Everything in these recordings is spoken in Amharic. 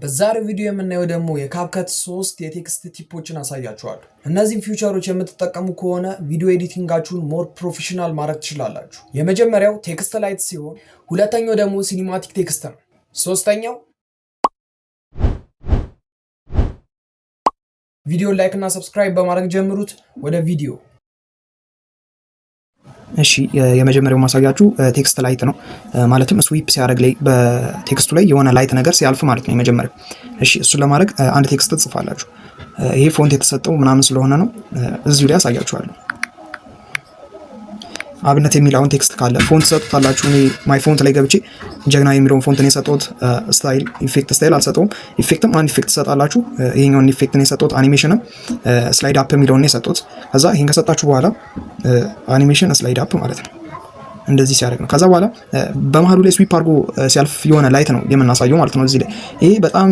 በዛሬው ቪዲዮ የምናየው ደግሞ የ CapCut ሶስት የ text tip ኦችን አሳያችኋለሁ። እነዚህም feature ኦች የምትጠቀሙ ከሆነ ቪዲዮ editing ኣችሁን more professional ማድረግ ትችላላችሁ። የመጀመሪያው text light ሲሆን፣ ሁለተኛው ደግሞ cinematic text ነው። ሶስተኛው ቪዲዮ like እና subscribe በማድረግ ጀምሩት። ወደ ቪዲዮ። እሺ፣ የመጀመሪያው ማሳያችሁ text light ነው። ማለትም swipe ሲያደርግ ላይ በ text ኡ ላይ የሆነ light ነገር ሲያልፍ ማለት ነው የመጀመሪያው። እሺ፣ እሱን ለማድረግ አንድ text ትጽፋላችሁ። ይሄ font የተሰጠው ምናምን ስለሆነ ነው፣ እዚሁ ላይ አሳያችኋለሁ። አብነት የሚለውን text ካለ font ሰጡታላችሁ። እኔ my font ላይ ገብቼ ጀግና የሚለውን font ነው የሰጠሁት። Style effect style አልሰጠውም። Effect ም አንድ effect ትሰጣላችሁ። ይሄኛውን effect ነው የሰጠሁት። Animation ም slide up የሚለውን ነው የሰጠሁት። ከዛ ይሄን ከሰጣችሁ በኋላ animation slide up ማለት ነው። እንደዚህ ሲያደርግ ነው። ከዛ በኋላ በመሀሉ ላይ swipe አድርጎ ሲያልፍ የሆነ light ነው የምናሳየው ማለት ነው እዚህ ላይ። ይሄ በጣም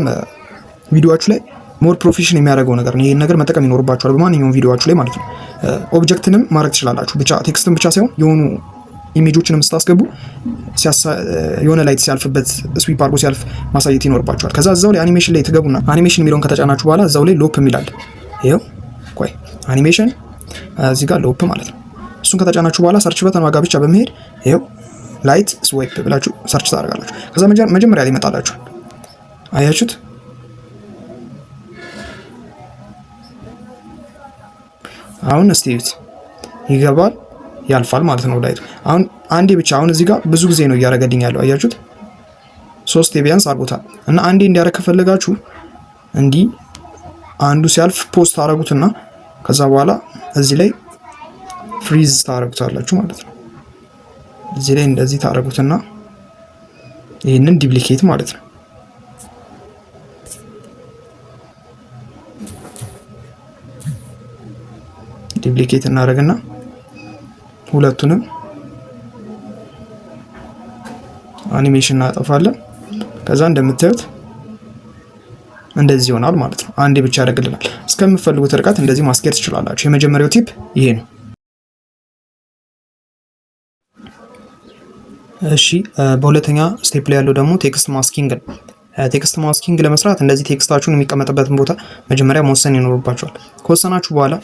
ቪዲዮአችሁ ላይ more profession የሚያደርገው ነገር ነው። ይሄን ነገር መጠቀም ይኖርባችኋል በማንኛውም ቪዲዮአችሁ ላይ ማለት ነው። Object ንም ማድረግ ትችላላችሁ። ብቻ text ን ብቻ ሳይሆን የሆኑ image ኦችንም ስታስገቡ የሆነ light ሲያልፍበት swipe አድርጎ ሲያልፍ ማሳየት ይኖርባችኋል። ከዛ እዛው ላይ አኒሜሽን ላይ ትገቡና አኒሜሽን የሚለውን ከተጫናችሁ በኋላ እዛው ላይ loop የሚላል፣ ይኸው ቆይ፣ አኒሜሽን እዚህ ጋር loop ማለት ነው። እሱን ከተጫናችሁ በኋላ search button ዋጋ ብቻ በመሄድ ይኸው light swipe ብላችሁ search ታደርጋላችሁ። ከዛ መጀመሪያ ላይ ይመጣላችኋል። አያችሁት? አሁን እስቲ እዩት፣ ይገባል ያልፋል ማለት ነው light ኡ። አሁን አንዴ ብቻ፣ አሁን እዚህ ጋር ብዙ ጊዜ ነው እያደረገልኝ ያለው፣ አያችሁት? ሶስት ቢያንስ አድርጎታል። እና አንዴ እንዲያደርግ ከፈለጋችሁ እንዲህ አንዱ ሲያልፍ pause ታደርጉትና ከዛ በኋላ እዚህ ላይ freeze ታደርጉታላችሁ ማለት ነው። እዚህ ላይ እንደዚህ ታደርጉትና ይህንን duplicate ማለት ነው። Duplicate እናደርግና ሁለቱንም አኒሜሽን እናጠፋለን። ከዛ እንደምታዩት እንደዚህ ይሆናል ማለት ነው። አንዴ ብቻ ያደርግልናል። እስከምትፈልጉት ርቀት እንደዚህ ማስኬድ ትችላላችሁ። የመጀመሪያው tip ይሄ ነው። እሺ፣ በሁለተኛ step ላይ ያለው ደግሞ text masking ነው። Text masking ለመስራት እንደዚህ text ኣችሁን የሚቀመጥበትን ቦታ መጀመሪያ መወሰን ይኖርባችኋል። ከወሰናችሁ በኋላ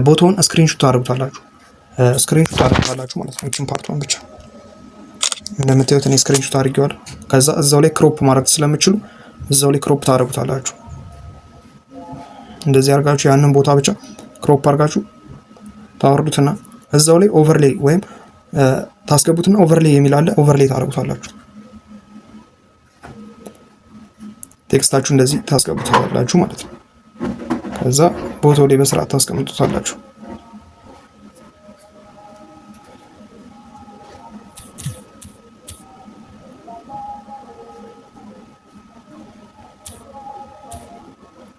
ቦታውን screenshot ታደርጉታላችሁ። Screenshot ታደርጉታላችሁ ማለት ነው። ይችን part ኧን ብቻ እንደምታዩት እኔ screenshot አድርጌዋለሁ። ከዛ እዛው ላይ crop ማድረግ ስለምችሉ እዛው ላይ crop ታደርጉታላችሁ። እንደዚህ አድርጋችሁ ያንን ቦታ ብቻ crop አድርጋችሁ ታወርዱትና እዛው ላይ overlay ወይም ታስገቡትና overlay የሚል አለ። Overlay ታደርጉታላችሁ። Text ኣችሁ እንደዚህ ታስገቡታላችሁ ማለት ነው። ከዛ ቦታው ላይ በስርዓት ታስቀምጡታላችሁ።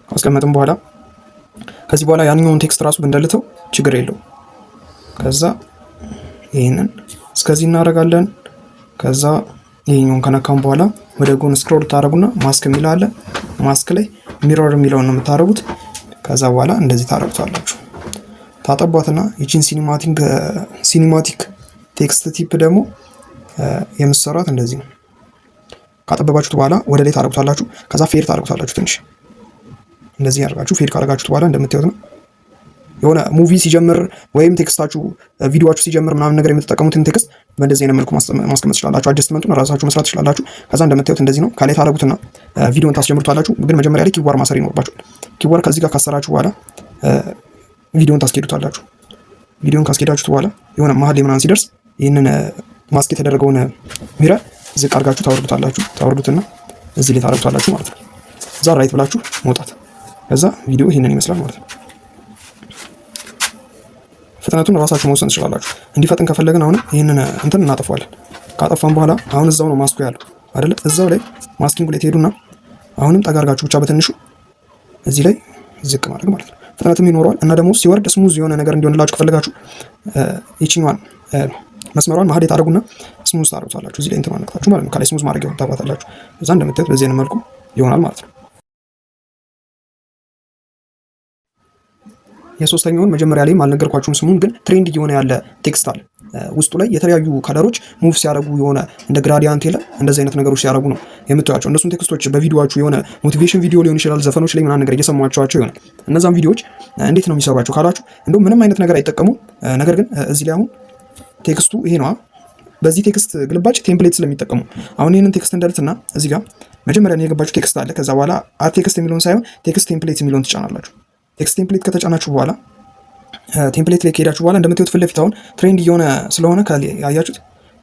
ካስቀመጥም በኋላ ከዚህ በኋላ ያንኛውን text ራሱ ብንደልተው ችግር የለውም። ከዛ ይህንን እስከዚህ እናደርጋለን። ከዛ ይሄኛውን ከነካም በኋላ ወደ ጎን scroll ታደርጉና ማስክ የሚል አለ። ማስክ ላይ mirror የሚለውን ነው የምታደርጉት። ከዛ በኋላ እንደዚህ ታደርጉታላችሁ። ታጠቧትና ይችን cinematic text tip ደግሞ የምትሰሯት እንደዚህ ነው። ካጠበባችሁት በኋላ ወደ ላይ ታደርጉታላችሁ። ከዛ fade ታደርጉታላችሁ። ትንሽ እንደዚህ ያደርጋችሁ fade ካደረጋችሁት በኋላ እንደምታዩት ነው። የሆነ movie ሲጀምር ወይም text ኣችሁ ቪዲዮአችሁ ሲጀምር ምናምን ነገር የምትጠቀሙትን text በእንደዚህ አይነት መልኩ ማስቀመጥ ትችላላችሁ። Adjustment ኡን ራሳችሁ መስራት ትችላላችሁ። ከዛ እንደምታዩት እንደዚህ ነው። ከላይ ታደርጉትና ቪዲዮን ታስጀምሩታላችሁ። ግን መጀመሪያ ላይ QR ማሰር ይኖርባችኋል። QR ከዚህ ጋር ካሰራችሁ በኋላ ቪዲዮን ታስኬዱታላችሁ። ቪዲዮን ካስኬዳችሁት በኋላ የሆነ መሀል ላይ ምናምን ሲደርስ ይህንን ማስክ የተደረገውን mirror ዝቅ አድርጋችሁ ታወርዱታላችሁ። ታወርዱትና እዚህ ላይ ታደርጉታላችሁ ማለት ነው። እዛ right ብላችሁ መውጣት። ከዛ ቪዲዮ ይህንን ይመስላል ማለት ነው። ፍጥነቱን ራሳችሁ መወሰን ትችላላችሁ። እንዲፈጥን ከፈለግን አሁንም ይህንን እንትን እናጠፋዋለን። ካጠፋን በኋላ አሁን እዛው ነው ማስኩ ያለው አይደለ? እዛው ላይ masking ላይ ትሄዱና አሁንም ጠጋ አድርጋችሁ ብቻ በትንሹ እዚህ ላይ ዝቅ ማድረግ ማለት ነው። ፍጥነትም ይኖረዋል እና ደግሞ ሲወርድ smooth የሆነ ነገር እንዲሆንላችሁ ከፈለጋችሁ ይችኛዋን መስመሯን መሀል ታደርጉና smooth ታደርጉታላችሁ። እዚህ ላይ እንትኗን ነክታችሁ ማለት ነው። ከላይ smooth ማድረግ ታጓታላችሁ። እዛ እንደምታዩት በዚህ አይነት መልኩ ይሆናል ማለት ነው። የሶስተኛውን መጀመሪያ ላይም አልነገርኳችሁም ስሙን፣ ግን trend እየሆነ ያለ text አለ። ውስጡ ላይ የተለያዩ color ኦች move ሲያደርጉ የሆነ እንደ gradient የለም፣ እንደዚህ አይነት ነገሮች ሲያደርጉ ነው የምታዩቸው። እነሱን text ኦች በቪዲዮችሁ የሆነ motivation ቪዲዮ ሊሆን ይችላል፣ ዘፈኖች ላይ ምናምን ነገር እየሰማችኋቸው ይሆናል። እነዛን ቪዲዮዎች እንዴት ነው የሚሰሯቸው ካላችሁ እንደውም ምንም አይነት ነገር አይጠቀሙም። ነገር ግን እዚህ ላይ አሁን text ኡ ይሄ ነዋ። በዚህ text ግልባጭ template ስለሚጠቀሙ አሁን ይህንን text እንደልትና እዚህ ጋር መጀመሪያ የገባችሁ text አለ። ከዛ በኋላ add text የሚለውን ሳይሆን text template የሚለውን ትጫናላችሁ። Text template ከተጫናችሁ በኋላ template ላይ ከሄዳችሁ በኋላ እንደምታዩት ፊት ለፊት አሁን trend እየሆነ ስለሆነ ያያችሁት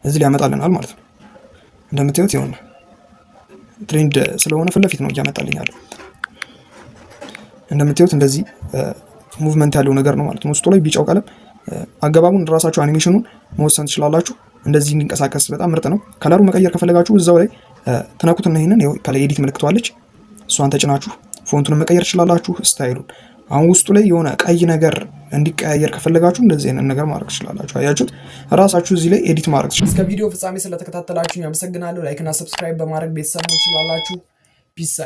እዚህ ላይ ያመጣልናል ማለት ነው። እንደምታዩት የሆነ trend ስለሆነ ፊት ለፊት ነው እያመጣልኝ ያለው። እንደምታዩት እንደዚህ movement ያለው ነገር ነው ማለት ነው። ውስጡ ላይ ቢጫው ቀለም አገባቡን ራሳችሁ አኒሜሽኑን መወሰን ትችላላችሁ። እንደዚህ እንዲንቀሳቀስ በጣም ምርጥ ነው። Color ኡ መቀየር ከፈለጋችሁ እዛው ላይ ትነኩትና ይሄንን ከላይ edit ምልክቷ አለች፣ እሷን ተጭናችሁ font ኡን መቀየር ትችላላችሁ። Style ኡን አሁን ውስጡ ላይ የሆነ ቀይ ነገር እንዲቀያየር ከፈለጋችሁ እንደዚህ አይነት ነገር ማድረግ ትችላላችሁ። አያችሁት? ራሳችሁ እዚህ ላይ edit ማድረግ ትችላላችሁ። እስከ ቪዲዮ ፍጻሜ ስለተከታተላችሁ አመሰግናለሁ። Like እና subscribe በማድረግ ቤተሰብ መሆን ትችላላችሁ። Peace.